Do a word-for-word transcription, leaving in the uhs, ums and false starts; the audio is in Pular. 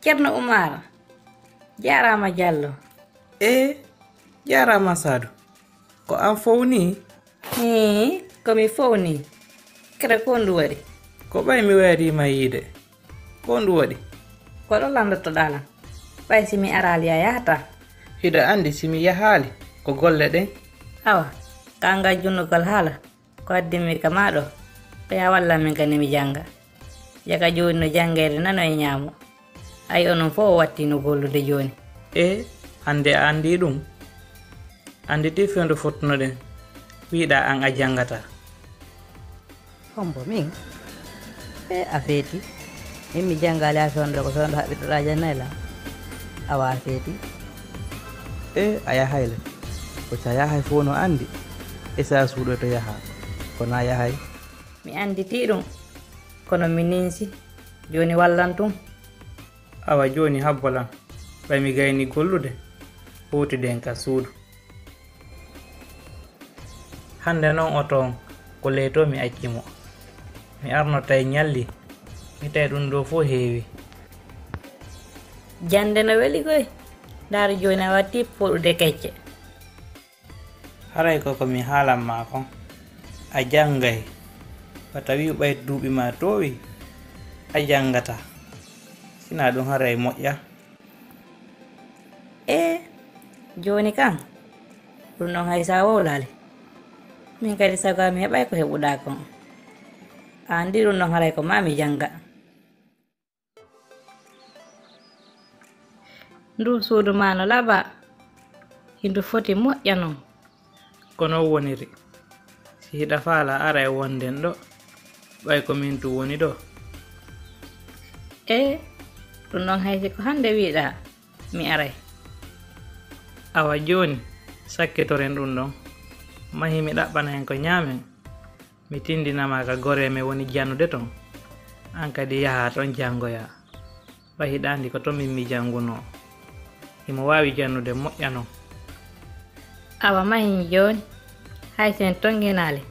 Ceerno Umaar, jaaraama Jallo. Ee, jaaraama Saadu. Ko an fow nii? Hii, ko mi fow nii. Kere ko honɗun waɗi? Ko ɓay mi wayrii ma yiide. Ko honɗun waɗi? Ko ɗon lanndotoɗaa lan? Ɓay si mi araali a yahataa? Hiɗa anndi si mi yahaali, ko golle ɗen. Awa, ka ngal junnugol haala. Ko addi mi ka maa ɗoo, ko yaa wallan min kadi mi jannga. Jaka jooni no janngeede nano e ñaamo. Ay onon fow o wattii no gollude jooni. E, hannde a anndii ɗum? Annditii fewndo fottunoɗen, wi'uɗaa an a janngataa. Hombo min? E, a feeti. Min mi janngaali haa fewndo ko fewndo haɓɓitoɗaa jannay lan. Awa a feeti. E, a yahay le. Ko si a yahay fow no anndi. E si a suuɗoyto yahaa. Kono a yahay. Mi annditii ɗum. Kono mi ninsi. Jooni wallan tun. Awa jooni habbo lan. Ɓay mi gaynii gollude. Hootiden ka suudu. Hannde non oto on ko ley to mi acci mo. Mi arno tawi ñalli, mi tawi ɗum ɗoo fow heewi. Jannde no weli koy. Ndaaru jooni a wattii fooɗude kecce. Haray ko ko mi haalan maa kon, a janngay. Wata wi'u ɓay duuɓi maa toowi, a janngataa. Si naa ɗum haray moƴƴaa. Ee, jooni kan, ɗum ɗon hay si a wowlaali. Min kadi sago am heɓay ko heɓuɗaa kon. A anndi ɗum ɗon haray ko maa mi jannga. Nduu suudu maa no laɓaa, hindu foti moƴƴa non. Ko non woniri. Si hiɗa faalaa, aray wonden ɗoo, ɓay ko min tun woni ɗoo. Ee, ɗum ɗon hay si ko hannde wi'uɗaa, mi aray. Awa jooni, sakkitoren ɗum ɗon. Mahi mi ɗaɓɓana en ko ñaamen. Mi tindina ma ka goree men woni jannude ton. An kadi yahaa ton janngoyaa. Ɓay hiɗa anndi ko ton min mi janngunoo. Himo waawi jannude moƴƴa non. Awa mahi jooni, hay si en tonginaali,